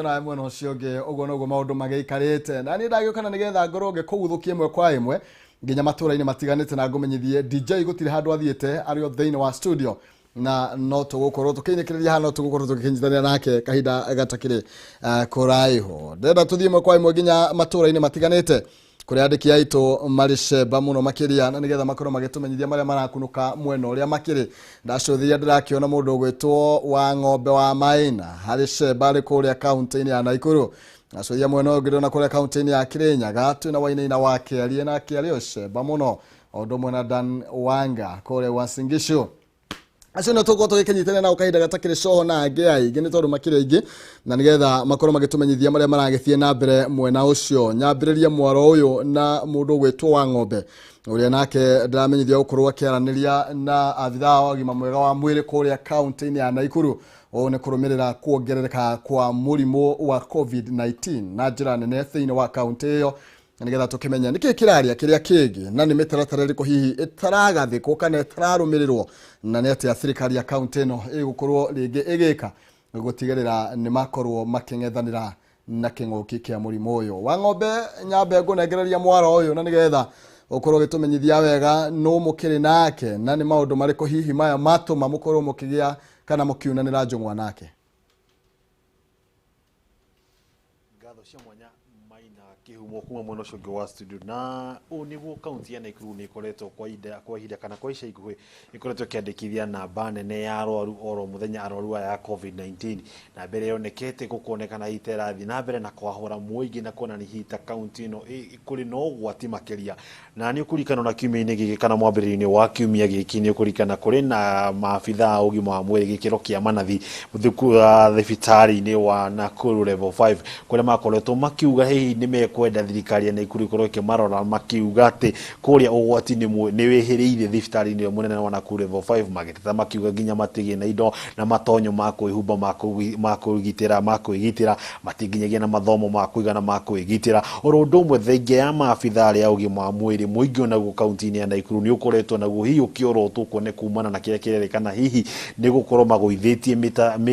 Na mwena ũcio ũngĩ ũguo noguo maũndũ magĩikarĩte na niĩ ndagĩũka na nĩgetha ngorwo ngĩkũguthũkia ĩmwe kwa ĩmwe nginya matũra-inĩ matiganĩte na ngũmenyithie DJ gũtirĩ handũ athiĩte arĩ o thĩinĩ wa studio na no tũgũkorwo tũkĩinĩkĩrĩria haha no tũgũkorwo tũgĩkĩnyitanĩra nake kahinda gatakĩrĩ kũraihu. Ndĩrenda tũthiĩ ĩmwe kwa ĩmwe nginya matũra-inĩ matiganĩte kũrĩa andĩki aitũ marĩ cemba mũno makĩria na nĩgetha makorwo magĩtũmenyithia marĩa marakunũka mwena ũrĩa makĩrĩ. Ndacũthĩria ndĩrakĩona mũndũ ũgwĩtwo wa ng'ombe wa Maina harĩ cemba arĩ kũrĩa kaunti-inĩ ya Nakuru. Ndacũthĩria mwena ũyũ ngĩrona kũrĩa kaunti-inĩ ya Kirinyaga twĩna Wainaina wa Kĩarie na Kĩarie cemba mũno o ũndũ ũmwe na Dan Wanga kũrĩa Uasin Gishu. Acio nĩ tũgũkorwo tũgĩkĩnyitanĩra nao kahinda gatakĩrĩ coho na angĩ aingĩ nĩ tondũ makĩrĩ aingĩ na nĩgetha makorwo magĩtũmenyithia marĩa maragĩthiĩ na mbere mwena ũcio. Nyambĩrĩrie mwaro ũyũ na mũndũ ũgwĩtwo wa ng'ombe ũrĩa nake ndĩramenyithia gũkorwo akĩaranĩria na abithaa wa ũgima mwega wa mwĩrĩ kũrĩa kaunti-inĩ ya Nakuru. Ũũ nĩ kũrũmĩrĩra kuongerereka kwa mũrimũ wa COVID-19 na njĩra nene thĩinĩ wa kaunti ĩyo na nĩgetha tũkĩmenye nĩkĩ kĩraria kĩrĩa kĩngĩ na nĩ mĩtaratara ĩrĩkũ hihi ĩtaragathĩkwo kana ĩtararũmĩrĩrwo na nĩ atĩa thirikari ya kaunti ĩno ĩgũkorwo rĩngĩ ĩgĩka gũtigĩrĩra nĩ makorwo makĩng'ethanĩra na kĩng'ũki kĩa mũrimũ ũyũ wa ng'ombe. Nyambe ngũnengereria mwaro ũyũ na nĩgetha ũkorwo ũgĩtũmenyithia wega nũ mũkĩrĩ nake na nĩ maũndũ marĩkũ hihi maya matũma mũkorwo mũkĩgĩa kana mũkiunanĩra njũng'wa nake. Ngatho cia mwanya Maina Kĩhumo kuma mwena ũcio ũngĩ wa studio. Na ũũ nĩguo kaunti ya Nakuru nĩ ĩkoretwo kwa ihinda kana kwa ica ikuhĩ ĩkoretwo ĩkĩandĩkithia namba nene ya arwaru oro mũthenya, arwaru aya ya COVID-19, na mbere yonekete gũkonekana hihi ta ĩrathiĩ na mbere na kwahũra mũingĩ na kuonania hihi ta kaunti ĩno kũrĩ na ũgwati makĩria. Na nĩ ũkũririkana na kiumia-inĩ gĩkĩ kana mwambĩrĩrio-inĩ wa kiumia gĩkĩ nĩ ũkũririkana kũrĩ na maabitha a ũgima wa mwĩrĩ gĩkĩro kĩa manathi thibitarĩ-inĩ wa Nakuru Level 5 kũrĩa makoretwo makiuga hihi nĩ mekwenda thirikari ya Nakuru ĩkorwo ĩkĩmarora, makiuga atĩ kũrĩa ũgwati nĩ wĩhĩrĩire thibitarĩ-inĩ ũyũ mũnene wa Nakuru Level 5, magĩteta makiuga nginya matigĩ na indo na matonyo ma kwĩhumba ma kwĩgitĩra, matinginyagia na mathomo ma kũigana ma kwĩgitĩra. Oro ũndũ ũmwe thengia ya maabitha arĩa a ũgima wa mwĩrĩ, mũingĩ onaguo kaunti-inĩ ya Nakuru nĩ ũkoretwo naguo hihi ũkĩorotwo kuone kumana na kĩrĩa kĩrerĩkana hihi nĩ gũkorwo magũithĩtie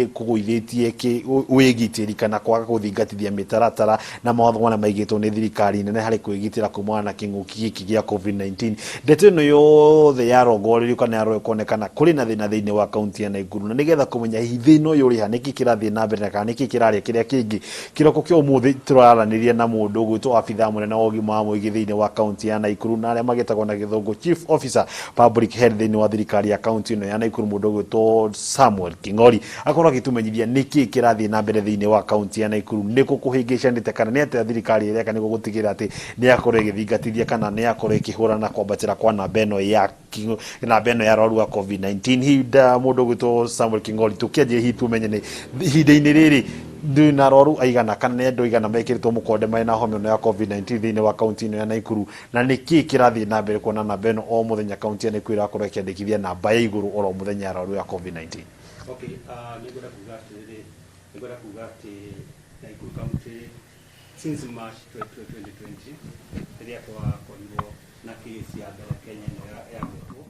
kũgũithĩtie wĩgitĩri kana kwaga gũthingatithia mĩtaratara na mawatho marĩa maigĩtwo nĩ thirikari nene harĩ kwĩgitĩra kumana na kĩng'ũki gĩkĩ gĩa COVID-19. Ndeto ĩno yothe yarongorerio kana yarorwo kuonekana kũrĩ na thĩna thĩinĩ wa kaunti ya Nakuru, na nĩgetha kũmenya hihi thĩna ũyũ ũrĩ ha, nĩkĩ kĩrathiĩ na mbere na kana nĩkĩ kĩraria kĩrĩa kĩngĩ, kĩroko kĩa ũmũthĩ tũraranĩria na mũndũ ũgwĩtwo abithaa mũnene wa ũgima wa mũingĩ thĩinĩ wa kaunti ya Nakuru na arĩa magĩtagwo na gĩthũngũ Chief Officer Public Health thĩinĩ wa thirikari ya kaunti ĩno ya Nakuru, mũndũ ũgwĩtwo Samuel King'ori, akorwo agĩtũmenyithia nĩkĩ kĩrathiĩ na mbere thĩinĩ wa kaunti ya Nakuru, nĩkũ kũhĩngĩcanĩte kana nĩ atĩa thirikari ĩreka nĩguo gũtigĩrĩra atĩ nĩ yakorwo ĩgĩthingatithia kana nĩ yakorwo ĩkĩhũrana na kwambatĩra kwa namba ĩno ya arwaru a COVID-19. Hinda mũndũ ũgwĩtwo Samuel King'ori, tũkĩanjie hihi tumenye nĩ ihinda-inĩ rĩrĩ ndĩ na arwaru aigana kana nĩ andũ aigana mekĩrĩtwo mũkonde marĩ na homa ĩno ya COVID-19 thĩinĩ wa kaunti ĩno ya Nakuru, na nĩ kĩĩ kĩrathiĩ na mbere kuona namba ĩno o mũthenya kaunti ya Nakuru ĩrakorwo ĩkĩandĩkithia namba ya igũrũ oro mũthenya ya arwaru ya COVID-19? Okay, nĩngwenda kuga atĩrĩrĩ, nĩngwenda kuga atĩ Nakuru County since March 2020 rĩrĩa twakorirwo na case ya mbere Kenya ĩno ya gwĩtwo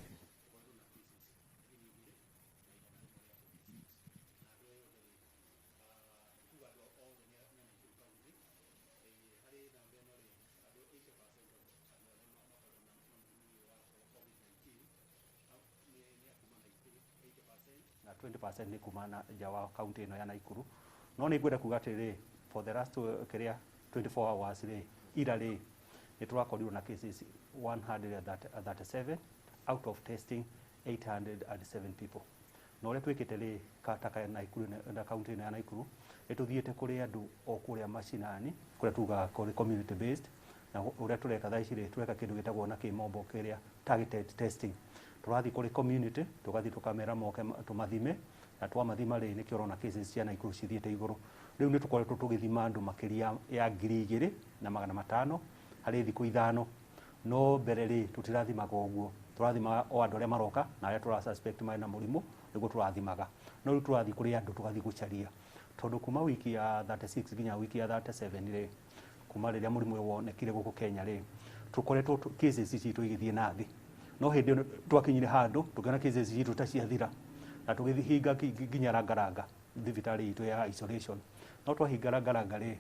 na 20% nĩ kuma na nja wa kaunti ĩno ya Nakuru. No nĩ ngwenda kuga atĩrĩrĩ, for the last kĩrĩa 24 hours rĩ, ira rĩ, nĩ tũrakorirwo na cases 137 out of testing 807 people. Na ũrĩa twĩkĩte rĩ, ta Nakuru na kaunti ĩno ya Nakuru, nĩ tũthiĩte kũrĩ andũ o kũrĩa macinani kũrĩa tugaga kũrĩ community based, na ũrĩa tũreka thaa ici rĩ, tũreka kĩndũ gĩtagwo na kĩmombo kĩrĩa targeted testing. Tũrathiĩ kũrĩ community, tũgathiĩ tũkamera moke tũmathime, na twamathima rĩ, nĩkĩo ũrona cases cia Nakuru cithiĩte igũrũ. Rĩu nĩ tũkoretwo tũgĩthima andũ makĩria ya 2500 harĩ thikũ 5. No mbere rĩ, tũtirathimaga ũguo, tũrathimaga o andũ arĩa maroka na arĩa tũra suspect marĩ na mũrimũ nĩguo tũrathimaga. No rĩu tũrathiĩ kũrĩ andũ, tũgathiĩ gũcaria, tondũ kuma wiki ya 36 nginya wiki ya 37 rĩ, kuma rĩrĩa mũrimũ ũyũ wonekire gũkũ Kenya rĩ, tũkoretwo cases citũ igĩthiĩ na thĩ. No hĩndĩ ĩyo twakinyire handũ tũkĩona cases citũ ta ciathira na tũgĩhinga nginya Langalanga thibitarĩ itũ ya isolation. No twahinga Langalanga rĩ,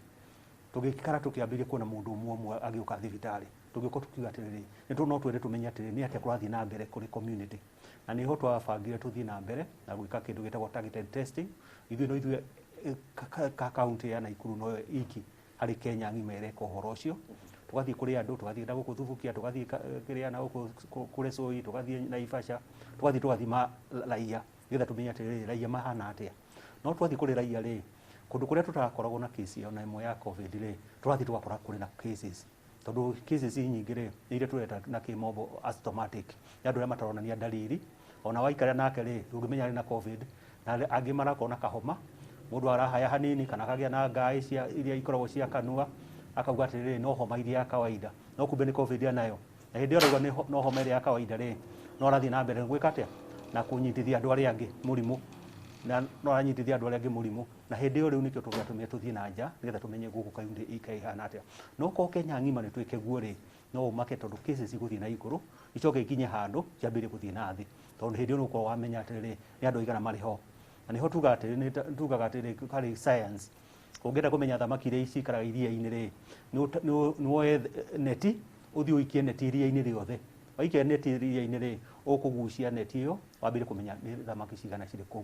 tũgĩikara tũkĩambĩrĩria kuona mũndũ ũmwe ũmwe agĩũka thibitarĩ, tũgĩũka tũkiuga atĩrĩrĩ, nĩ no twende tũmenye atĩrĩrĩ, nĩ atĩa kũrathiĩ na mbere kũrĩ community. Na nĩho twabangire tũthiĩ na mbere na gwĩka kĩndũ gĩtagwo targeted testing. Ithuĩ no ithuĩ ka kaunti ya Nakuru noyo iki harĩ Kenya ng'ima ĩreka ũhoro ũcio. Tũgathiĩ kũrĩ andũ, tũgathiĩ na gũkũ Thubukia, tũgathiĩ kĩrĩa na gũkũ kũrĩ Soi, tũgathiĩ Naivasha, tũgathiĩ tũgathima raia nĩgetha tũmenye atĩrĩrĩ, raia mahana atĩa. No twathiĩ kũrĩ raia rĩ, kũndũ kũrĩa tũtarakoragwo na kesi ona ĩmwe ya COVID rĩ, tũrathiĩ tũgakora kũrĩ na cases, tondũ cases nyingĩ rĩ, nĩ iria tũreta na kĩmombo asymptomatic, nĩ andũ arĩa mataronania dalili. Ona waikara nake rĩ, ndũngĩmenya arĩ na COVID. Na angĩ marakorwo na kahoma, mũndũ arahaya hanini kana akagĩa na ngaĩ cia iria ikoragwo cia kanua, akauga atĩrĩrĩ, no homa iria ya kawaida, no kumbe nĩ COVID anayo. Na hĩndĩ ĩyo arauga no homa ĩrĩa ya kawaida rĩ, no arathiĩ na mbere gwĩka atĩa na kũnyitithia andũ arĩa angĩ mũrimũ, na no aranyitithia andũ arĩa angĩ mũrimũ. Na hĩndĩ ĩyo rĩu nĩkĩo tũgĩatũmire tũthiĩ na nja nĩgetha tũmenye gũkũ kaunti ĩhana atĩa. No korwo Kenya ng'ima nĩ twĩke guo rĩ, no ũmake, tondũ cases igũthiĩ na igũrũ, icoke ikinye handũ ciambĩrĩrie gũthiĩ na thĩ, tondũ hĩndĩ ĩyo nĩ ũgũkorwo wamenya atĩrĩrĩ, nĩ andũ aigana marĩ ho. Na nĩho tugaga atĩrĩ, tugaga atĩrĩ, harĩ science, ũngĩenda kũmenya thamaki iria cikaraga iria-inĩ rĩ, nĩ woe neti, ũthiĩ ũikie neti iria-inĩ rĩothe. Waikia neti iria-inĩ rĩ, ũkũgucia neti ĩyo, wambĩrĩrie kũmenya nĩ thamaki cigana cirĩ kũu.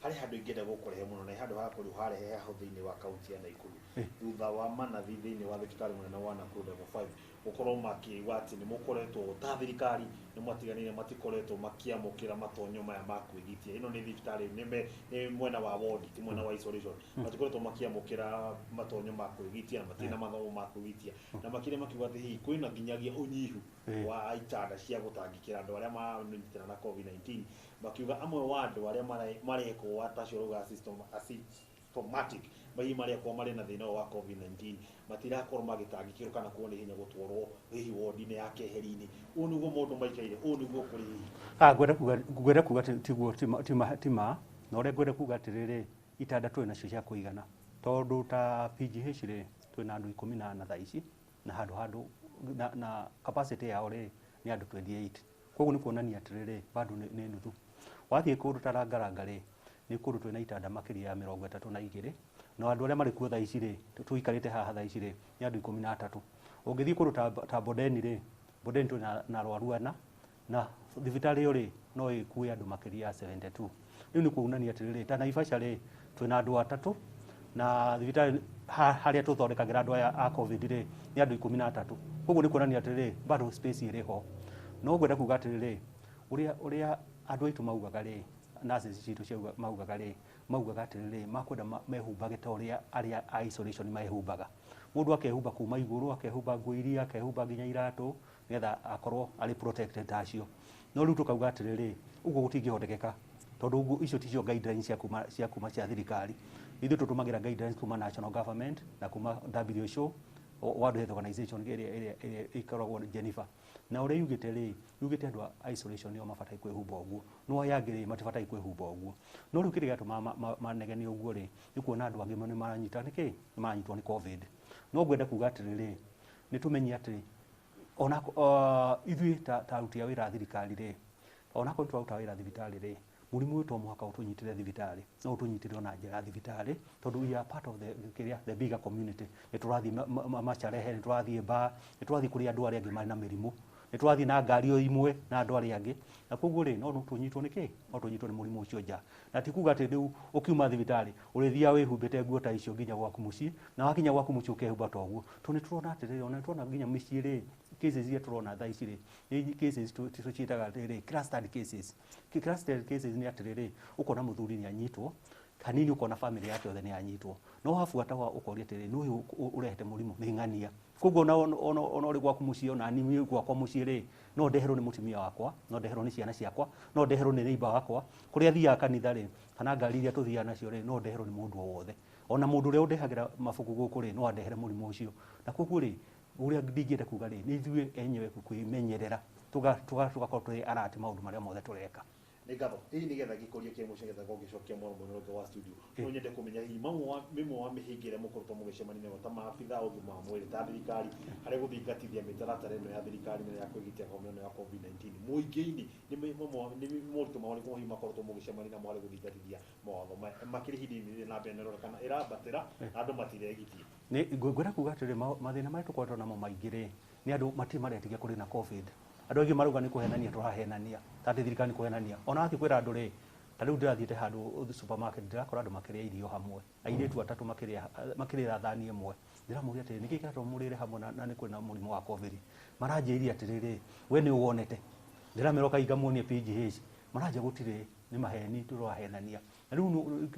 Harĩ handũ ingĩenda gũkũrehe mũno, na handũ hakorirwo harehe heho thĩinĩ wa kaunti ya Nakuru, thutha wa manathi thĩinĩ wa thibitarĩ mũnene wa Nakuru level 5 gũkorwo makiuga atĩ nĩ mũkoretwo ta thirikari nĩ mwatiganĩire, matikoretwo makĩamũkĩra matonyo maya ma kwĩgitia. Ĩno nĩ thibitarĩ nĩ mwena wa ward, ti mwena wa isolation. Matikoretwo makĩamũkĩra matonyo ma kwĩgitia na matirĩ na mathomo ma kwĩgitia, na makĩria makiuga atĩ hihi kwĩna nginyagia ũnyihu wa itanda cia gũtangĩkĩra andũ arĩa maranyitana na COVID-19. Makiuga amwe wa andũ arĩa marekwo ta acio rauga asymptomatic, hihi marekwo marĩ na thĩna ũyũ wa COVID-19, matirakorwo magĩtangĩkĩrwo kana kuona ihenya gũtwarwo hihi wodi-inĩ ya keheri-inĩ. Ũũ nĩguo maũndũ maikaire, ũũ nĩguo kũrĩ hihi? Ah, ngwenda kuga tiguo, tima na ũrĩa ngwenda kuga atĩrĩrĩ, itanda tũrĩ nacio cia kũigana, tondũ ta PGH rĩ, twĩna andũ 14 thaa ici, na handũ na capacity yao rĩ, nĩ andũ 28. Koguo nĩ kuonania atĩrĩrĩ, bado nĩ nuthu. Wathiĩ kũndũ ta Langalanga rĩ, nĩ kũndũ twĩna itanda makĩria ya 32, na andũ arĩa marĩ kuo thaa ici rĩ, tũikarĩte haha thaa ici rĩ, nĩ andũ 13. Ũngĩthiĩ kũndũ ta Bondeni rĩ, Bondeni twĩna na arwaru ana, na thibitarĩ ĩyo rĩ, no ĩkue andũ makĩria ya 72. Rĩu nĩ kuonania atĩrĩrĩ, ta Naivasha rĩ, twĩna andũ atatũ, na thibitarĩ harĩa tũthondekagĩra andũ aya a COVID rĩ, nĩ andũ 13. Koguo nĩ kuonania atĩrĩrĩ, bado space ĩrĩ ho. No ngwenda kuga atĩrĩrĩ, ũrĩa andũ aitũ maugaga rĩ, nurses citũ maugaga rĩ, maugaga atĩrĩrĩ, makwenda mehumbage ta ũrĩa arĩa a isolation mehumbaga. Mũndũ akehumba kuma igũrũ, akehumba nguo iria, akehumba nginya iratũ, nĩgetha akorwo arĩ protected ta acio. No rĩu tũkauga atĩrĩrĩ, ũguo gũtingĩhotekeka, tondũ ũguo icio ticio guidelines cia kuma cia thirikari. Ithuĩ tũtũmagĩra guidelines kuma national government na kuma WHO, World Health Organization, ĩrĩa ĩkoragwo Geneva. Na ũrĩa yugĩte rĩ, yugĩte andũ a isolation nĩo mabataire kwĩhumba ũguo, no aya angĩ rĩ, matibataire kwĩhumba ũguo. No rĩu kĩrĩa gĩatũmaga manegene ũguo rĩ, nĩ kuona andũ angĩ nĩ maranyita nĩ kĩ, nĩ maranyitwo nĩ COVID. No ngwenda kuga atĩrĩrĩ, nĩ tũmenye atĩ ona ithuĩ ta aruti a wĩra a thirikari rĩ, onakorwo nĩ tũraruta wĩra thibitarĩ rĩ, mũrimũ ũyũ to mũhaka ũtũnyitĩre thibitarĩ, no ũtũnyitĩre ona nja ya thibitarĩ, tondũ we are part of the kĩrĩa, the bigger community. Nĩ tũrathiĩ macarehe, nĩ tũrathiĩ bar, nĩ tũrathiĩ kũrĩ andũ arĩa angĩ marĩ na mĩrimũ, nĩ tũrathiĩ na ngari o imwe na andũ arĩa angĩ, na koguo rĩ, no tũnyitwo nĩ kĩ, no tũnyitwo nĩ mũrimũ ũcio nja. Na ti kuga atĩ rĩu ũkiuma thibitarĩ ũrĩthiaga wĩhumbĩte nguo ta icio nginya gwaku mũciĩ, na wakinya gwaku mũciĩ ũkehumba ta ũguo, tondũ nĩ tũrona atĩrĩrĩ, ona nĩ tũrona nginya mĩciĩ rĩ, cases iria tũrona thaa ici rĩ, nĩ cases tũciĩtaga atĩrĩrĩ clustered cases. Clustered cases nĩ atĩrĩrĩ, ũkona mũthuri nĩ anyitwo hanini, ũkona family yake yothe nĩ yanyitwo, no wabuata ũkoria atĩrĩrĩ, nĩ ũyũ ũrehete mũrimũ nĩ ng'ania. Koguo ona ũrĩ gwaku mũciĩ, ona niĩ gwakwa mũciĩ rĩ, no ndeherwo nĩ mũtumia wakwa, no ndeherwo nĩ ciana ciakwa, no ndeherwo nĩ neighbor wakwa kũrĩa thiaga kanitha rĩ, kana ngari iria tũthiaga nacio rĩ, no ndeherwo nĩ mũndũ o wothe. Ona mũndũ ũrĩa ũndehagĩra mabuku gũkũ rĩ, no andehere mũrimũ ũcio. Na koguo rĩ, ũrĩa ndingĩenda kuga rĩ, nĩ ithuĩ enyewe kwĩmenyerera, tũgakorwo tũrĩ alert maũndũ marĩa mothe tũreka. Nĩ ngatho hihi nĩgetha gĩkũria kĩa mũciĩ nĩgetha ngũgĩcokia mwana mwena ũngĩ wa studio, no nyende kũmenya hihi mamwe wa mĩhĩnga ĩrĩa mũkoretwo mũgĩcemania nayo ta maabitha a ũgima wa mwĩrĩ ta thirikari harĩ gũthingatithia mĩtaratara ĩno ya thirikari na ya kwĩgitia homa ĩno ya COVID-19 mũingĩ-inĩ, nĩ nĩ moritũ marĩkũ hihi makoretwo mũgĩcemania namo harĩ gũthingatithia mawatho maya makĩria ihinda-inĩ rĩrĩ namba ĩno ĩronekana ĩrambatĩra na andũ matiregitia? Nĩ ngwenda kuga atĩrĩ, mathĩna marĩa tũkoretwo namo maingĩ rĩ, nĩ andũ matirĩ maretĩkia kũrĩ na COVID. Andũ aingĩ marauga nĩ kũhenania tũrahenania, ta atĩ thirikari nĩ kũhenania. Ona wathiĩ kwĩra andũ rĩ, ta rĩu ndĩrathiĩte handũ supermarket, ndĩrakora andũ makĩrĩa irio hamwe, airĩtu atatũ makĩrĩra thani ĩmwe. Ndĩramũria atĩrĩ, nĩkĩ kĩratũma mũrĩre hamwe na nĩ kwĩna mũrimũ wa COVID? Maranjĩrire atĩrĩrĩ, we nĩ ũwonete? Ndĩramera ũkainga muonie PGH, maranjia gũtirĩ, nĩ maheni tũrahenania. Na rĩu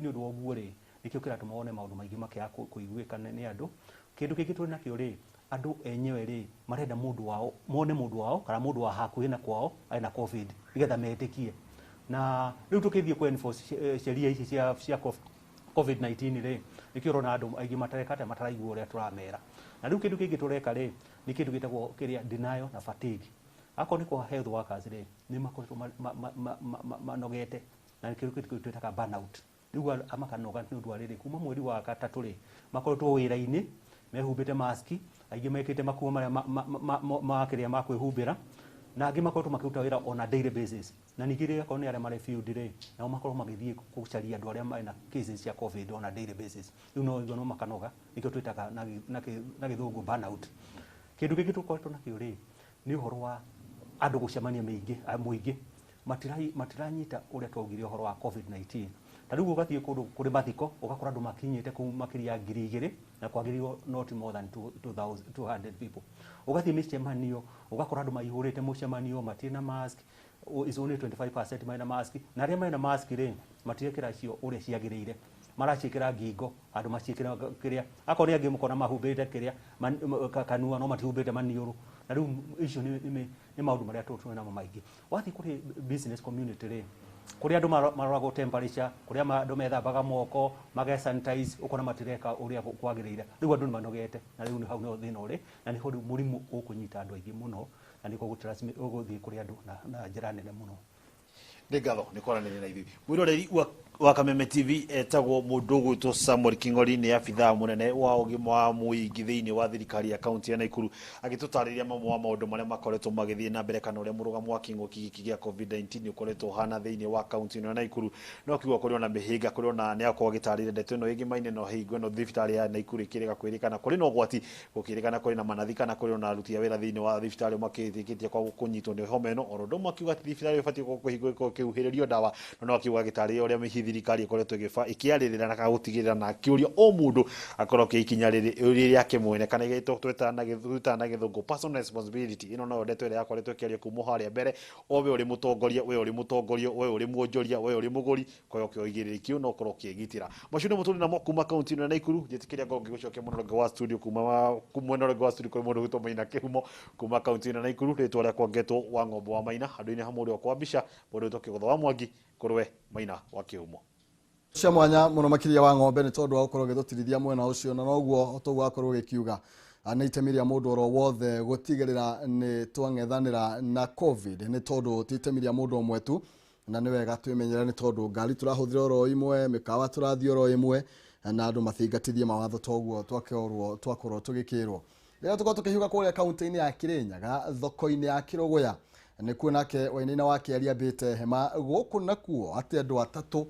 nĩ ũndũ wa ũguo rĩ, nĩkĩo kĩratũma wone maũndũ maingĩ makĩaga kũiguĩka nĩ andũ. Kĩndũ kĩngĩ tũrĩ nakĩo rĩ, andũ enyewe rĩ, marenda mũndũ wao, mone mũndũ wao kana mũndũ wa hakuhĩ na kwao arĩ na COVID nĩgetha metĩkie. Na rĩu tũkĩthiĩ kũ enforce sheria ici cia COVID-19 rĩ, nĩkĩo ũrona andũ aingĩ matareka atĩa, mataraigua ũrĩa tũramera. Na rĩu kĩndũ kĩngĩ tũreka rĩ, nĩ kĩndũ gĩtagwo kĩrĩa denial na fatigue. Akorwo nĩ kwa health workers rĩ, nĩ makoretwo manogete, na nĩkĩo kĩndũ twĩtaga burnout. Rĩu makanoga nĩ ũndũ wa rĩrĩ, kuma mweri wa gatatũ rĩ, makoretwo wĩra-inĩ mehumbĩte maski, aingĩ mekĩte makuo marĩa ma kĩrĩa ma kwĩhumbĩra, na angĩ makoretwo makĩruta wĩra on a daily basis. Na ningĩ rĩrĩa akorwo nĩ arĩa marĩ field rĩ, nao makorwo magĩthiĩ gũcaria andũ arĩa mena cases cia COVID on a daily basis. Rĩu no ũigua no makanoga, nĩkĩo twĩtaga na gĩthũngũ burnout. Kĩndũ kĩngĩ tũkoretwo nakĩo rĩ, nĩ ũhoro wa andũ gũcemania mũingĩ. Matiranyita ũrĩa twaugire ũhoro wa COVID-19. Ta rĩu ũgathiĩ kũndũ kũrĩ mathiko, ũgakora andũ makinyĩte kũu makĩria ya ngiri igĩrĩ, na kwagĩrĩirwo not more than two thousand, two hundred people. Ũgathiĩ mĩcemanio, ũgakora andũ maihũrĩte mũcemanio, matirĩ na mask, is only 25% mena mask, na arĩa mena mask rĩ, matirekĩra icio ũrĩa ciagĩrĩire. Maraciĩkĩra ngingo, andũ maciĩkĩra kĩrĩa. Akorwo nĩ angĩ mũkona mahumbĩte kĩrĩa, kanua, no matihumbĩte maniũrũ. Na rĩu icio nĩ maũndũ marĩa tũrĩ namo maingĩ. Wathiĩ kũrĩ business community rĩ, kũrĩa andũ maroragwo temperature, kũrĩa andũ methambaga moko, mage sanitize, ũkona matireka ũrĩa kwagĩrĩire. Rĩu andũ nĩ manogete, na rĩu nĩ hau nĩho thĩna ũrĩ, na nĩho rĩu mũrimũ ũkũnyita andũ aingĩ mũno, na nĩguo ũgũthiĩ kũrĩ andũ na njĩra nene mũno. Nĩ ngatho nĩ kwaranĩria na ithuĩ. Mwĩroreri wa Kameme TV etagwo mũndũ ũgwĩtwo Samuel King'ori, nĩ abithaa mũnene wa ũgima wa mũingĩ thĩinĩ wa thirikari ya kaunti ya Nakuru, agĩtũtarĩria mamwe wa maũndũ marĩa makoretwo magĩthiĩ na mbere kana ũrĩa mũrũgamo wa kĩng'ũki gĩkĩ gĩa COVID-19 ũkoretwo ũhana thĩinĩ wa kaunti ĩno ya Nakuru. No akiuga kũrĩ ona mĩhĩnga, kũrĩ ona nĩ akorwo agĩtarĩria ndeto ĩno ĩngĩ maine no hingo ĩno thibitarĩ ya Nakuru ĩkĩrĩga kwĩrĩkana kũrĩ na ũgwati, gũkĩrĩkana kũrĩ na manathi kana kũrĩ ona aruti a wĩra thĩinĩ wa thibitarĩ makĩtĩkĩtie kwa kũnyitwo nĩ homa ĩno. Oro ũndũ ũmwe akiuga atĩ thibitarĩ ĩbatiĩ kũhingwo ĩkorwo ĩkĩhuhĩrĩrio ndawa, no akiuga agĩtarĩria ũrĩa hihi thirikari ĩkoretwo ĩkĩarĩrĩra na gũtigĩrĩra na akĩũria o mũndũ akorwo akĩoya ikinya rĩrĩ rĩake mwene, kana gĩtũ twĩtaga na gĩthũngũ personal responsibility. Ĩno noyo ndeto ĩrĩa yakoretwo ĩkĩario kuma harĩa mbere, o we ũrĩ mũtongoria, we ũrĩ mũtongoria, we ũrĩ mwonjoria, we ũrĩ mũgũri, kwa hiyo ũkĩoya igĩrĩrĩki no ũkorwo ũkĩgitĩra. Macio nĩmo tũrĩ namo kuma kaunti ĩno ya Nakuru. Njĩtĩkĩria ngorwo ngĩgũcokia mwena ũrĩa wa studio, kuma mwena ũrĩa wa studio kũrĩ mũndũ ũgwĩtwo Maina Kĩhumo kuma kaunti ĩno ya Nakuru. Rĩtwa rĩakwa ngetwo wa ng'ombe wa Maina, handũ-inĩ ha mũndũ wakwa mbica, mũndũ ũgwĩtwo Kĩgũtha wa Mwangi, kũrĩ we Maina wa Kĩhumo. Cia mwanya mũno makĩria wa ng'ombe nĩ tondũ wa gũkorwo ũgĩtũtirithia mwena ũcio, na noguo toguo akorwo ũgĩkiuga nĩ itemi rĩa mũndũ oro wothe gũtigĩrĩra nĩ twang'ethanĩra na COVID, nĩ tondũ ti itemi rĩa mũndũ ũmwe tu, na nĩ wega twĩmenyerere nĩ tondũ ngari tũrahũthĩra oro imwe, mĩkawa tũrathiĩ oro ĩmwe, na andũ mathingatithie mawatho toguo twakorwo tũgĩkĩrwo. Rĩrĩa tũkorwo tũkĩhiũka kũrĩa kaunti-inĩ ya Kirinyaga, thoko-inĩ ya Kĩrũgũya, nĩkuo nake Wainaina wa Kĩaria ambĩte hema gũkũ nakuo atĩ andũ atatũ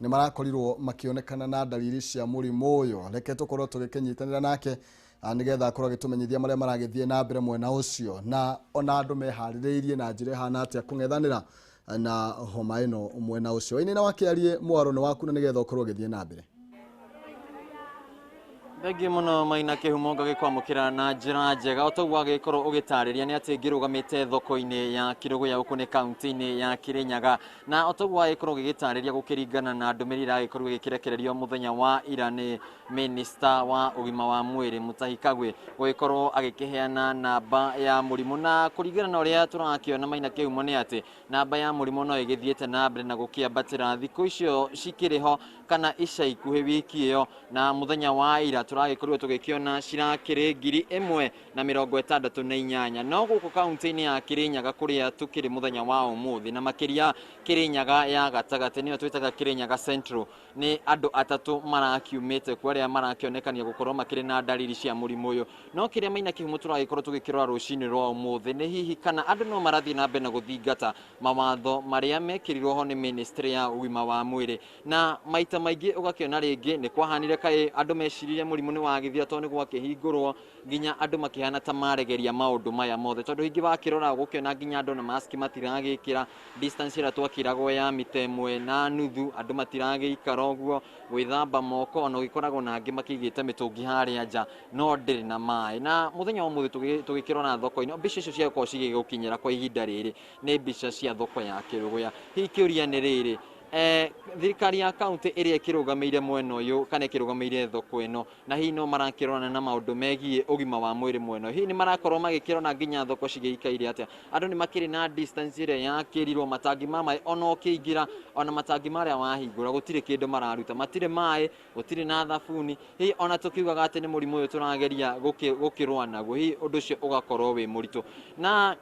nĩ marakorirwo makĩonekana na dalili cia mũrimũ ũyũ. Reke tũkorwo tũgĩkĩnyitanĩra nake, nĩgetha akorwo agĩtũmenyithia marĩa maragĩthiĩ na mbere mwena ũcio, na ona andũ meharĩrĩirie na njĩra ĩhana atĩa kũng'ethanĩra na homa ĩno mwena ũcio. Wainaina wa Kĩarie, mwaro nĩ waku na nĩgetha ũkorwo ũgĩthiĩ na mbere. Thengiũ mũno Maina Kĩhumo, ngagĩkwamũkĩra na njĩra njega. O toguo agĩkorwo ũgĩtarĩria nĩ atĩ ngĩrũgamĩte thoko-inĩ ya Kĩrũgũya gũkũ nĩ kaunti-inĩ ya Kĩrĩnyaga, na o toguo agĩkorwo ũgĩgĩtarĩria gũkĩringana na ndũmĩrĩri ĩragĩkorwo ĩgĩkĩrekererio mũthenya wa ira nĩ Minister wa ũgima wa mwĩrĩ Mutahi Kagwe gũgĩkorwo agĩkĩheana namba ya mũrimũ, na kũringana na ũrĩa tũrakĩona Maina Kĩhumo nĩ atĩ namba ya mũrimũ no ĩgĩthiĩte na mbere na gũkĩambatĩra thikũ icio cikĩrĩ ho kana ica ikuhĩ wiki ĩyo, na mũthenya wa ira Tũragĩkorirwo tũgĩkĩona cirakĩrĩ 1,068, no gũkũ kaunti-inĩ ya Kirinyaga kũrĩa tũkĩrĩ mũthenya wa ũmũthĩ, na makĩria Kirinyaga ya gatagatĩ nĩyo twĩtaga Kirinyaga Central, nĩ andũ atatũ marakiumĩte kuo arĩa marakĩonekania gũkorwo makĩrĩ na ndariri cia mũrimũ ũyũ. No kĩrĩa Maina Kĩhumo tũragĩkorwo tũgĩkĩrora rũcinĩ rwa ũmũthĩ nĩ hihi kana andũ no marathiĩ na mbere na gũthingata mawatho marĩa mekĩrirwo ho nĩ ministry ya ũgima wa mwĩrĩ. Na maita maingĩ ũgakĩona rĩngĩ nĩ kwahanire kaĩ andũ meciririe mũrimũ nĩ wagĩthira tondũ nĩ gwakĩhingũrwo, nginya andũ makĩhana ta maregeria maũndũ maya mothe, tondũ hingĩ wakĩrora gũkĩona nginya andũ na maski matiragĩkĩra, distance ĩrĩa twakĩragwo ya mita 1.5 andũ matiragĩikara ũguo, gwĩthamba moko ona ũgĩkoragwo na angĩ makĩigĩte mĩtũngi harĩa nja no ndĩrĩ na maĩ. Na mũthenya wa ũmũthĩ tũgĩkĩrora thoko-inĩ, mbica icio ciakorwo cigĩgũkinyĩra kwa ihinda rĩrĩ nĩ mbica cia thoko ya Kĩrũgũya. Hihi kĩũria nĩ rĩrĩ, thirikari ya kaunti ĩrĩa ĩkĩrũgamĩire mwena ũyũ kana ĩkĩrũgamĩire thoko ĩno, na hihi no marakĩrorana na maũndũ megiĩ ũgima wa mwĩrĩ mwena ũyũ, hihi nĩ marakorwo magĩkĩrora nginya thoko cigĩikaire atĩa? Andũ nĩ makĩrĩ na distance ĩrĩa yakĩrirwo, matangi ma maĩ ona ũkĩingĩra, ona matangi marĩa wahingũra gũtirĩ kĩndũ mararuta, matirĩ maĩ, gũtirĩ na thabuni. Hihi ona tũkiugaga atĩ nĩ mũrimũ ũyũ tũrageria gũkĩrũa naguo, hihi ũndũ ũcio ũgakorwo wĩ mũritũ. Na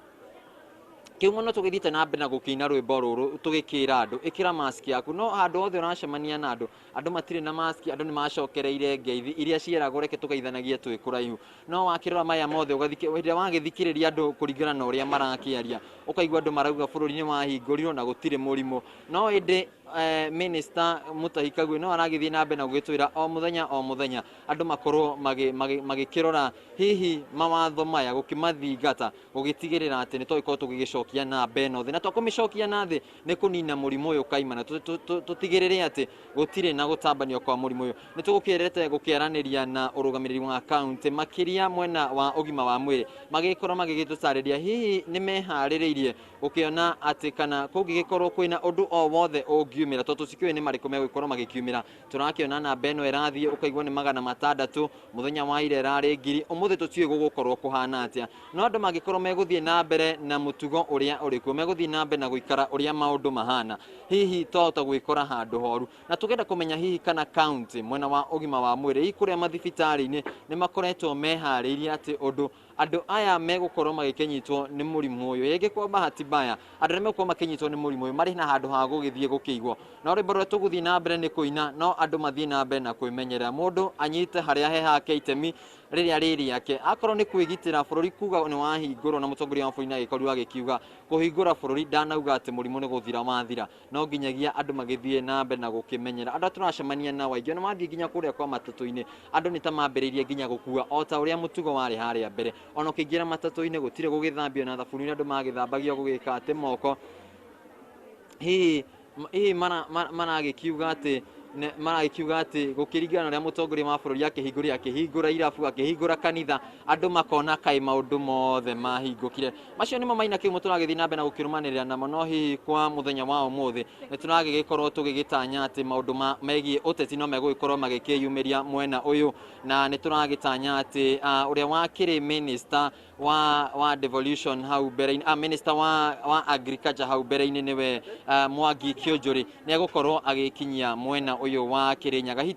kĩu no tũgĩthiĩte na mbere na gũkĩina rwĩmbo rũrũ tũgĩkĩra andũ ĩkĩra maski yaku, no handũ hothe ũracemania na andũ, andũ matirĩ na maski, andũ nĩ macokereire ngeithi iria cieragwo reke tũgeithanagie twĩ kũraihu. No wakĩrora maya mothe hĩndĩ ĩrĩa wagĩthikĩrĩria andũ kũringana na ũrĩa marakĩaria, ũkaigua andũ marauga bũrũri nĩ wahingũrirwo na gũtirĩ mũrimũ. No ĩndĩ Minister Mutahi Kagwe no aragĩthiĩ na mbere na gũgĩtwĩra o mũthenya o mũthenya andũ makorwo magĩkĩrora hihi mawatho maya gũkĩmathingata, gũgĩtigĩrĩra atĩ nĩ tũgĩkorwo tũgĩgĩcokia namba ĩno thĩ, na twakũmĩcokia na thĩ nĩ kũnina mũrimũ ũyũ kaimana, tũtigĩrĩre atĩ gũtirĩ na gũtambanio kwa mũrimũ ũyũ. Nĩ tũgũkĩrĩte gũkĩaranĩria na ũrũgamĩrĩri wa kaunti makĩria mwena wa ũgima wa mwĩrĩ, magĩkorwo magĩgĩtũtarĩria hihi nĩ meharĩrĩirie gũkĩona atĩ kana kũngĩgĩkorwo kwĩna ũndũ o wothe ũngiumĩra, tondũ tũtikĩũĩ nĩ marĩkũ megũkorwo magĩkiumĩra. Tũrakĩona namba ĩno ĩrathiĩ ũkaigua nĩ 600, mũthenya wa ira ĩrarĩ 1000, ũmũthĩ tũtiũĩ gũgũkorwo kũhana atĩa. No andũ mangĩkorwo megũthiĩ na mbere na mũtugo ũrĩa ũrĩ kuo, megũthiĩ na mbere na gũikara ũrĩa maũndũ mahana, hihi twahota gwĩkora handũ horu. Na tũngĩenda kũmenya hihi kana kaunti mwena wa ũgima wa mwĩrĩ, hihi kũrĩa mathibitarĩ-inĩ nĩ makoretwo meharĩirie atĩ ũndũ andũ aya megũkorwo magĩkĩnyitwo nĩ mũrimũ ũyũ, ĩngĩ kwa bahati mbaya andũ arĩa megũkorwo makĩnyitwo nĩ mũrimũ ũyũ marĩ na handũ ha gũgĩthiĩ gũkĩigwo. No rwĩmbo rũrĩa tũgũthiĩ na mbere nĩ kũina, no andũ mathiĩ na mbere na kwĩmenyerera, mũndũ anyite harĩa he hake itemi rĩrĩa rĩ rĩake, akorwo nĩ kwĩgitĩra bũrũri kuga nĩ wahingũrwo, na mũtongoria wa bũrũri nĩ agĩkorirwo agĩkiuga kũhingũra bũrũri ndanauga atĩ mũrimũ nĩ gũthira wathira, no nginyagia andũ magĩthiĩ na mbere na gũkĩmenyera. Andũ arĩa tũracemania nao aingĩ ona mathiĩ nginya kũrĩa kwa matatũ-inĩ, andũ nĩ ta mambĩrĩirie nginya gũkua o ta ũrĩa mũtugo warĩ harĩa mbere. Ona ũkĩingĩra matatũ-inĩ gũtirĩ gũgĩthambio na thabuni, andũ magĩthambagio gũgĩka atĩ moko. Hihi maragĩkiuga atĩ maragĩkiuga atĩ gũkĩringana na ũrĩa mũtongoria wa bũrũri akĩhingũrire, akĩhingũra irabu, akĩhingũra kanitha, andũ makona kaĩ maũndũ mothe mahingũkire. Macio nĩmo Maina Kĩhumo tũragĩthiĩ na mbere na gũkĩrũmanĩrĩra namo, no hihi kwa mũthenya wa ũmũthĩ nĩ tũragĩgĩkorwo tũgĩgĩtanya atĩ maũndũ megiĩ ũteti no megũgĩkorwo magĩkĩyumĩria mwena ũyũ, na nĩ tũragĩtanya atĩ ũrĩa wakĩrĩ minister wa devolution hau mbere-inĩ, minister wa agriculture hau mbere-inĩ nĩwe Mwangi Kĩũnjũrĩ, nĩ egũkorwo agĩkinyia mwena ũyũ wa Kĩrĩnyaga. Hihi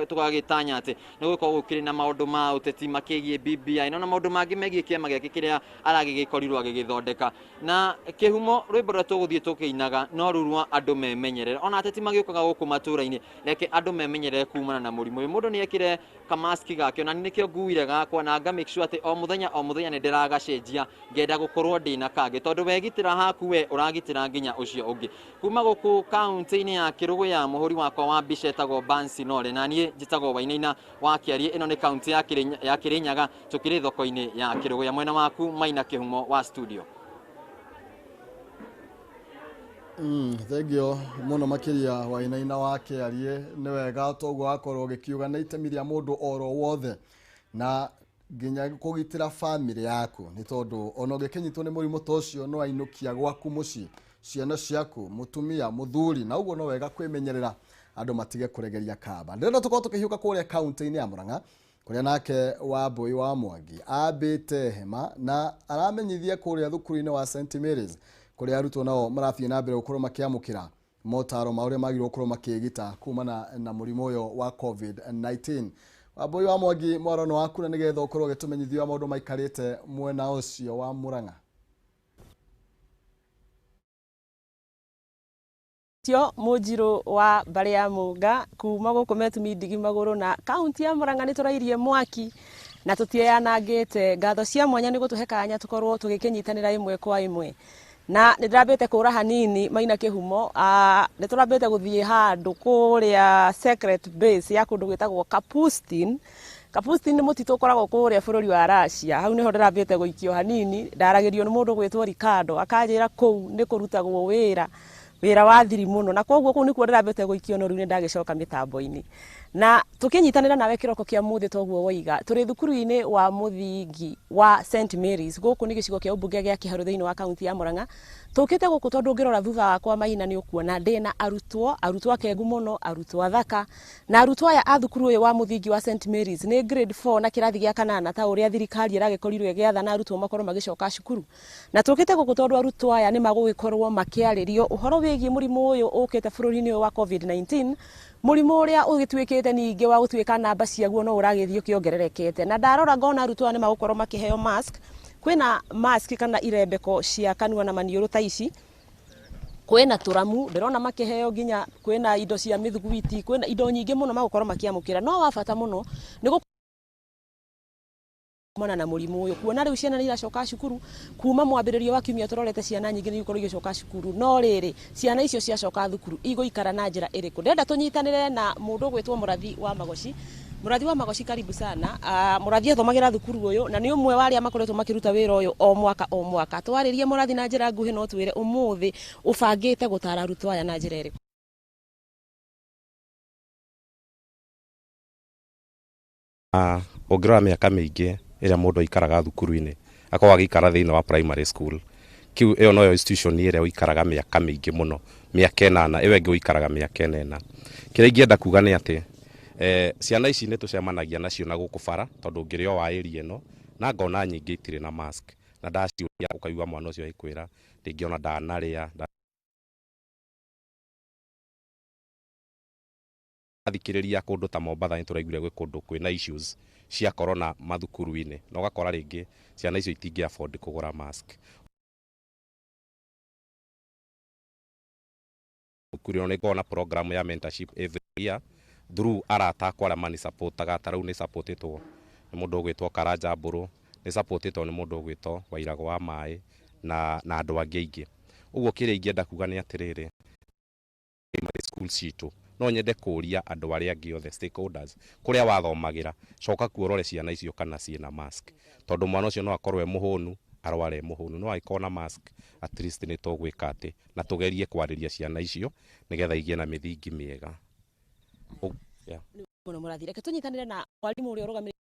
tũgagĩtanya atĩ nĩ gũgũkorwo gũkĩrĩ na maũndũ ma ũteti makĩgiĩ BBI na maũndũ mangĩ megiĩ kĩama gĩake kĩrĩa aragĩgĩkorirwo agĩgĩthondeka. Na Kĩhumo rwĩmbo rũrĩa tũgũthiĩ tũkĩinaga no rũu rwa andũ memenyerere, ona ateti magĩũkaga gũkũ matũũra-inĩ, reke andũ memenyerere kumana na mũrimũ ũyũ. Mũndũ nĩ ekĩre kamaski gake, ona nĩkĩo nguire gakwa, na nga make sure atĩ o mũthenya o mũthenya nĩ ndĩragacenjia, ngenda gũkorwo ndĩna kangĩ, tondũ wegitĩra haku we ũragitĩra nginya ũcio ũngĩ. Kuma gũkũ kaunti-inĩ ya Kĩrũgũya, mũhũri wakwa wa mbica etagwo Bansi Nore, na niĩ njĩtagwo Wainaina wa Kĩarie. Ĩno nĩ kaunti ya Kĩrĩnyaga, tũkĩrĩ thoko-inĩ ya Kĩrũgũya. Mwena waku Maina Kĩhumo wa studio. Thengio mũno makĩria Wainaina wa Kĩarie, nĩ wega toguo wakorwo ũgĩkiuga nĩ itemi rĩa mũndũ oro wothe na nginya kũgitĩra famĩlĩ yaku, nĩ tondũ ona ũngĩkĩnyitwo nĩ mũrimũ ta ũcio no ainũkia gwaku mũciĩ, ciana ciaku, mũtumia, mũthuri, na ũguo no wega kwĩmenyerera andũ matige kũregeria kamba. Ndĩrenda tũkorwo tũkĩhiũka kũrĩa kaunti-inĩ ya Murang'a, kũrĩa nake Wambui wa Mwangi ambĩte hema na aramenyithia kũrĩa thukuru-inĩ wa St Mary's, kũrĩa arutwo nao marathiĩ na mbere gũkorwo makĩamũkĩra motaro ma ũrĩa magĩrĩirwo gũkorwo makĩĩgita kumana na mũrimũ ũyũ wa COVID-19. Wambui wa Mwangi mwaro no waku na nigetha ukorwo ũgĩtũmenyithia maũndũ maikarĩte mwena ũcio wa Murang'a. Tio Munjiru wa mbarĩ ya Mũnga kuma gũkũ Metumi Ndigi Magũrũ na kaunti ya Murang'a nĩ tũrairie mwaki na tũtiyanangĩte. Ngatho cia mwanya nĩ gũtũhe kanya tũkorwo tũgĩkĩnyitanĩra ĩmwe kwa ĩmwe. Na nĩ ndĩrambĩte kũra hanini Maina Kĩhumo, nĩ tũrambĩte gũthiĩ handũ kũrĩa secret base ya kũndũ gwĩtagwo Kapustin. Kapustin nĩ mũtitũ ũkoragwo kũrĩa bũrũri wa Russia. Hau nĩho ndĩrambĩte gũikio hanini, ndaragĩrio nĩ mũndũ gwĩtwo Ricardo akanjĩra kũu nĩ kũrutagwo wĩra wa thiri mũno, na koguo kũu nĩkuo ndĩrambĩte gũikio no rĩu nĩ ndagĩcoka mĩtambo-inĩ. Na tũkĩnyitanĩra nawe kĩroko kĩa mũthĩ toguo woiga, tũrĩ thukuru-inĩ wa mũthingi wa St Mary's gũkũ nĩ gĩcigo kĩa ũmbunge gĩa Kĩharũ thĩinĩ wa kaunti ya Murang'a. Tũkĩte gũkũ tondũ ũngĩrora thutha wakwa Maina nĩ ũkuona ndĩna arutwo akengu mũno, arutwo athaka, na arutwo aya a thukuru ũyũ wa mũthingi wa St Mary's nĩ grade 4 na kĩrathi gĩa kanana ta ũrĩa thirikari ĩragĩkorirwo ĩgĩathana arutwo makorwo magĩcoka cukuru. Na tũkĩte gũkũ tondũ arutwo aya nĩ magũgĩkorwo makĩarĩrio ũhoro wĩgiĩ mũrimũ ũyũ ũkĩte bũrũri-inĩ ũyũ wa COVID-19, mũrimũ ũrĩa ũgĩtuĩkĩte ningĩ wa gũtuĩka namba ciaguo no ũragĩthiĩ ũkĩongererekete. Na ndarora ngona arutwo aya nĩ magũkorwo makĩheo mask. Kwĩna mask kana irembeko cia kanua na maniũrũ ta ici, kwĩna tũramu ndĩrona makĩheo, nginya kwĩna indo cia mĩthugwiti, kwĩna indo nyingĩ mũno magũkorwo makĩamũkĩra. No wa bata mũno nĩ kumana na mũrimũ ũyũ, kuona rĩu ciana nĩ iracoka cukuru kuma mwambĩrĩrio wa kiumia tũrorete ciana nyingĩ nĩ igũkorwo igĩcoka cukuru. No rĩrĩ, ciana icio ciacoka thukuru igũikara na njĩra ĩrĩkũ? Ndĩrenda tũnyitanĩre na mũndũ ũgwĩtwo Mũrathi wa Magoci. Mũrathi wa Magoci, karibu sana. Mũrathi athomagĩra thukuru ũyũ na nĩ ũmwe wa arĩa makoretwo makĩruta wĩra ũyũ o mwaka o mwaka. Twarĩrie Mũrathi na njĩra nguhĩ, no twĩre ũmũthĩ ũbangĩte gũtara arutwo aya na njĩra ĩrĩkũ? Ũngĩrora mĩaka mĩingĩ ĩrĩa mũndũ aikaraga thukuru-inĩ, akoragwo agĩikara thĩinĩ wa primary school, kiu ĩyo noyo institution ĩrĩa ũikaraga mĩaka mĩingĩ mũno, mĩaka 8, ĩyo ĩngĩ ũikaraga mĩaka 4. Kĩrĩa ingĩenda kuga nĩ atĩ ciana ici nĩ tũcemanagia nacio na gũkũ bara, tondũ ngĩrĩ o wa area ĩno na ngona nyingĩ itirĩ na mask, na ndaciũria ũkaigua mwana ũcio agĩkwĩra rĩngĩ ona ndanarĩa thikĩrĩria. Kũndũ ta Mombatha nĩ tũraiguire gwĩ kũndũ kwĩna issues cia corona mathukuru-inĩ, na ũgakora rĩngĩ ciana icio itingĩ afford kũgũra mask. Thukuru ĩno nĩ ĩkoragwo na program ya mentorship every year through arata akwa arĩa manisupportaga. Ta rĩu nĩ supportĩtwo nĩ mũndũ ũgwĩtwo Karanja Mbũrũ, nĩ supportĩtwo nĩ mũndũ ũgwĩtwo Wairago wa Maĩ na andũ angĩ aingĩ ũguo. Kĩrĩa ingĩenda kuga nĩ atĩrĩrĩ, primary school citũ, no nyende kũria andũ arĩa angĩ othe stakeholders, kũrĩa wathomagĩra, coka kuo ũrore ciana icio kana ciĩna mask, tondũ mwana ũcio no akorwo e mũhũnu, arware e mũhũnu, no angĩkorwo na mask at least nĩ tũgwĩka atĩ na tũgerie kwarĩria ciana icio nĩgetha igĩe na mĩthingi mĩega. Yeah. Mũno Mũrathi, reke tũnyitanĩre na mwarimũ ũrĩa ũrũgamĩrĩire.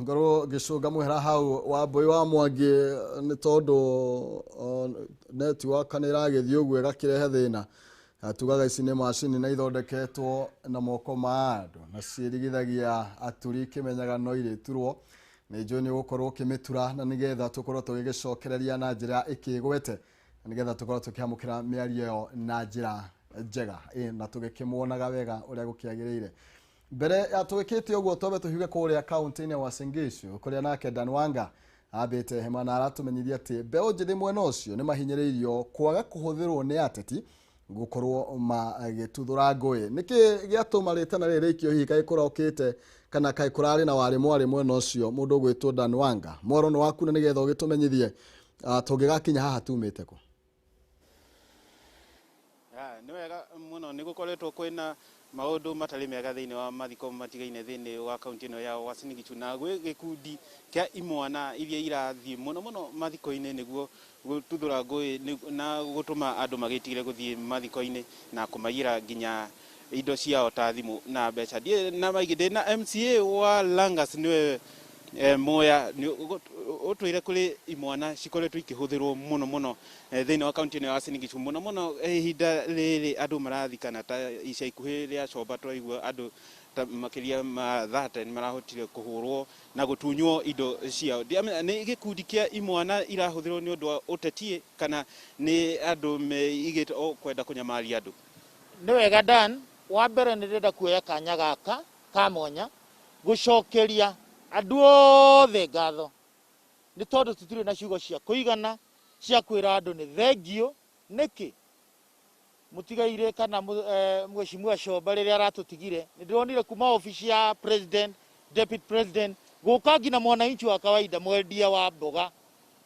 Ngorwo ngĩcũnga mũhera hau Wambui wa Mwangi nĩ tondũ network nĩ ĩragĩthiĩ ũguo ĩgakĩrehe thĩna. Tugaga ici nĩ macini na ithondeketwo na moko ma andũ na ciĩrigithagia aturi ikĩmenyaga no irĩturwo. Nĩ njũĩ nĩ ũgũkorwo ũkĩmĩtura na nĩgetha tũkorwo tũgĩgĩcokereria na njĩra ĩkĩgwete, na nĩgetha tũkorwo tũkĩamũkĩra mĩario ĩyo na njĩra njega na tũgĩkĩmuonaga wega ũrĩa gũkĩagĩrĩire. Mbere ya tũgĩkĩte ũguo, twambe tũhiũke kũrĩa kaunti-inĩ ya Uasin Gishu kũrĩa nake Dan Wanga ambĩte hema na aratũmenyithia atĩ mbeũ njĩthĩ mwena ũcio nĩ mahinyĩrĩirio kwaga kũhũthĩrwo nĩ ateti gũkorwo magĩtuthũra ngũĩ. Nĩkĩ gĩatũma rĩtana rĩrĩ rĩikio? Hihi kaĩ kũrokĩte kana kaĩ kũrarĩ na warĩ mwarĩ mwena ũcio? Mũndũ ũgwĩtwo Dan Wanga, mwaro nĩ waku na nĩgetha ũgĩtũmenyithie tũngĩgakinya haha tumĩte kũ. Nĩ wega mũno. Nĩ gũkoretwo kwĩna maũndũ matarĩ mega thĩinĩ wa mathiko matigaine thĩinĩ wa kaunti ĩno ya Uasin Gishu, na gwĩ gĩkundi kĩa imwana iria irathiĩ mũno mũno mathiko-inĩ nĩguo gũtuthũra ngũĩ na gũtũma andũ magĩtigĩre gũthiĩ mathiko-inĩ na kũmaiyĩra nginya indo ciao ta thimũ na mbeca. Ndiĩ na maingĩ, ndĩ na MCA wa Langas, nĩwe Moya. Ũtwĩre kũrĩ imwana cikoretwo ikĩhũthĩrwo mũno mũno thĩinĩ wa kaunti ĩno ya Uasin Gishu, mũno mũno ihinda rĩrĩ andũ marathikana, ta ica ikuhĩ rĩa Comba twaigua andũ ta makĩria ma 30 nĩ marahotire kũhũrwo na gũtunywo indo ciao. Ndiamenya nĩ gĩkundi kĩa imwana irahũthĩrwo nĩ ũndũ wa ũteti kana nĩ andũ meigĩte o kwenda kũnyamaria andũ. Nĩ wega Dan, Wa mbere nĩ ndĩrenda kuoya kanya gaka ka mwanya gũcokeria andũ othe ngatho, nĩ tondũ tũtirĩ na ciugo cia kũigana cia kwĩra andũ nĩ thengio. Nĩkĩ mũtigaire kana mheshimiwa Comba rĩrĩa aratũtigire, nĩ ndĩronire kuma obici ya president, deputy president, gũka nginya mwananchi wa kawaida, mwendia wa mboga,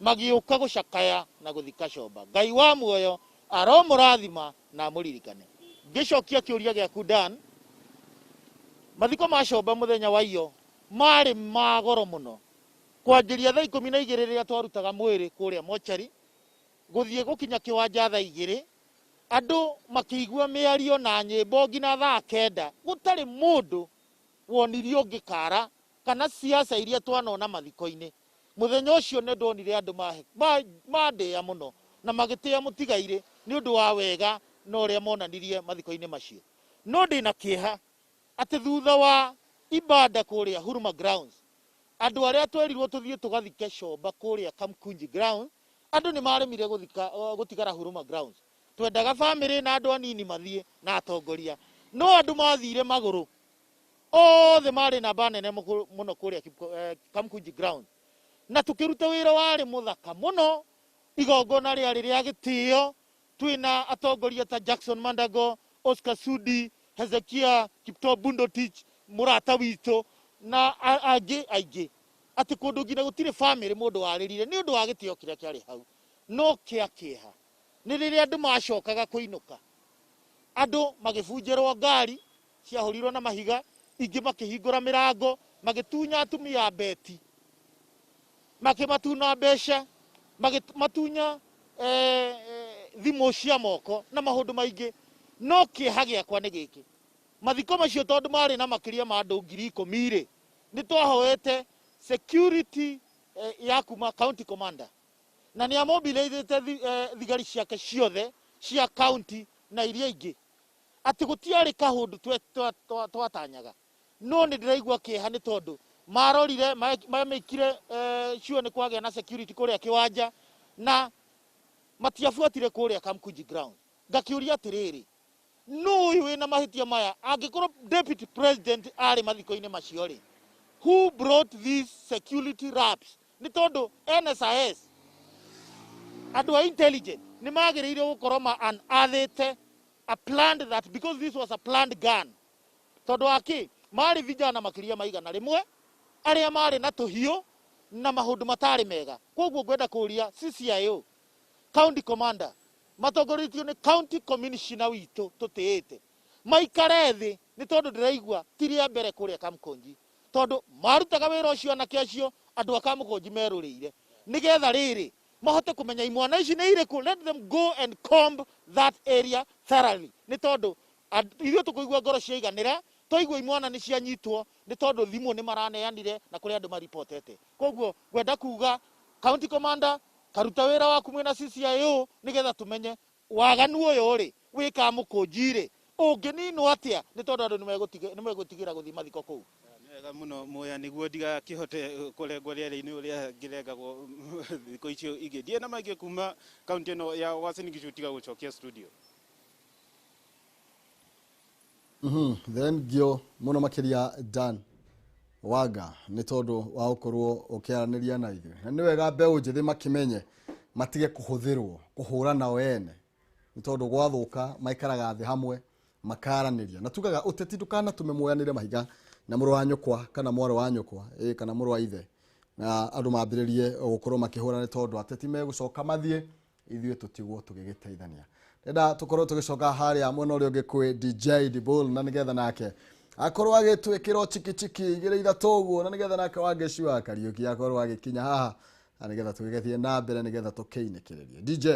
magĩũka gũcakaya na gũthika Comba. Ngai wa muoyo aromũrathima na amũririkane. Ngĩcokia kĩũria gĩaku Dan, mathiko ma Comba mũthenya wa iyo marĩ ma goro mũno, kwanjĩria thaa 12 rĩrĩa twarutaga mwĩrĩ kũrĩa mochari, gũthiĩ gũkinya kĩwanja thaa 2, andũ makĩigua mĩario na nyĩmbo nginya thaa 9, gũtarĩ mũndũ wonirio ngĩkara kana siasa iria twanona mathiko-inĩ. Mũthenya ũcio nĩ ndonire andũ mandĩa mũno na magĩtĩa mũtigairĩ nĩ ũndũ wa wega na ũrĩa monanirie mathiko-inĩ macio. No ndĩna kĩeha atĩ thutha wa ibada kũrĩa Huruma Grounds, andũ arĩa twerirwo tũthiĩ tũgathike Comba kũrĩa Kamkunji Grounds, andũ nĩ maremire gũtigara Huruma Grounds. Twendaga bamĩrĩ na andũ anini mathiĩ na atongoria, no andũ mathire magũrũ othe marĩ namba nene mũno kũrĩa Kamkunji Grounds, na tũkĩruta wĩra warĩ mũthaka mũno. Igongona rĩarĩ rĩa gĩtĩo, twĩna atongoria ta Jackson Mandago, Oscar Sudi, Hezekia Kiptoo Bundotich, mũrata witũ, na angĩ aingĩ, atĩ kũndũ nginya gũtirĩ bamĩrĩ mũndũ warĩrire nĩ ũndũ wa gĩtĩo kĩrĩa kĩarĩ hau. No kĩa kĩeha nĩ rĩrĩa andũ macokaga kũinũka, andũ magĩbunjĩrwo ngari ciahũrirwo na mahiga, ingĩ makĩhingũra mĩrango, magĩtunya atumia beti, makĩmatuna mbeca, makĩmatunya thimũ cia moko na maũndũ maingĩ. No kĩeha gĩakwa nĩ gĩkĩ, mathiko macio tondũ marĩ na makĩria ma andũ 10,000 rĩ, nĩ twahoete security ya kuma county commander, na nĩ amobilizĩte thigari ciake ciothe cia county na iria ingĩ, atĩ gũtiarĩ kaũndũ twatanyaga. No nĩ ndĩraigua kĩeha nĩ tondũ marorire mamĩkire sure nĩ kwagĩa na security kũrĩa kĩwanja, na matiabuatire kũrĩa Kamkunji Ground. Ngakĩũria atĩrĩrĩ, nũ ũyũ wĩna mahĩtia maya? Angĩkorwo deputy president arĩ mathiko-inĩ macio rĩ, who brought these security wraps? Nĩ tondũ NSIS, andũ a intelligent nĩ magĩrĩire gũkorwo ma unearthĩte a planned that, because this was a planned gun. Tondũ wa kĩ, marĩ vijana makĩria ma 100 arĩa marĩ na tũhiũ na maũndũ matarĩ mega. Koguo ngwenda kũria CCIO, county commander, matongoretio nĩ county commissioner witũ tũtĩĩte, maikare thĩ, nĩ tondũ ndĩraigua ti rĩa mbere kũrĩa Kamkunji, tondũ marutaga wĩra ũcio anake acio andũ a Kamkunji merũrĩire, nĩgetha rĩrĩ mahote kũmenya imwana ici nĩ irĩkũ. Let them go and comb that area thoroughly, nĩ tondũ ithuĩ tũkũigua ngoro ciaiganĩra twaigua imwana nĩ cianyitwo, nĩ tondũ thimũ nĩ maraneanire na kũrĩ andũ maripotete. Koguo ngwenda kuga county commander, karuta wĩra waku mwĩna CCIO, nĩgetha tũmenye waganu ũyũ rĩ wĩ Kamũkũnji rĩ ũngĩninwo atĩa, nĩ tondũ andũ nĩ megũtigĩra gũthiĩ mathiko kũu. Nĩ wega mũno Muya, nĩguo ndigakĩhote kũrengwo rĩera-inĩ ũrĩa ngĩrengagwo thikũ icio ingĩ. Ndiĩ na maingĩ kuma kaunti ĩno ya Uasin Gishu tiga gũcokia studio. Thengio mũno makĩria Dan Waga nĩ tondũ wa gũkorwo ũkĩaranĩria na ithuĩ. Na nĩ wega mbeũ njĩthĩ makĩmenye matige kũhũthĩrwo kũhũra nao ene, nĩ tondũ gwathũka maikaraga thĩ hamwe makaranĩria. Na tugaga ũteti ndũkanatũme muoyanĩre mahiga na mũrũ wa nyũkwa kana mwarĩ wa nyũkwa, kana mũrũ wa ithe, na andũ mambĩrĩrie gũkorwo makĩhũra, nĩ tondũ ateti megũcoka mathiĩ, ithuĩ tũtigwo tũgĩgĩteithania. Ndĩrenda tũkorwo tũgĩcoka harĩa mwena ũrĩa ũngĩ kwĩ DJ Dibul, na nĩgetha nake akorwo agĩtwĩkĩra chiki chiki igĩrĩ ithatũ ũguo, na nĩgetha nake Wangeci wa Kariũki akorwo agĩkinya haha, na nĩgetha tũgĩgĩthiĩ na mbere, nĩgetha tũkĩinĩkĩrĩrie. DJ.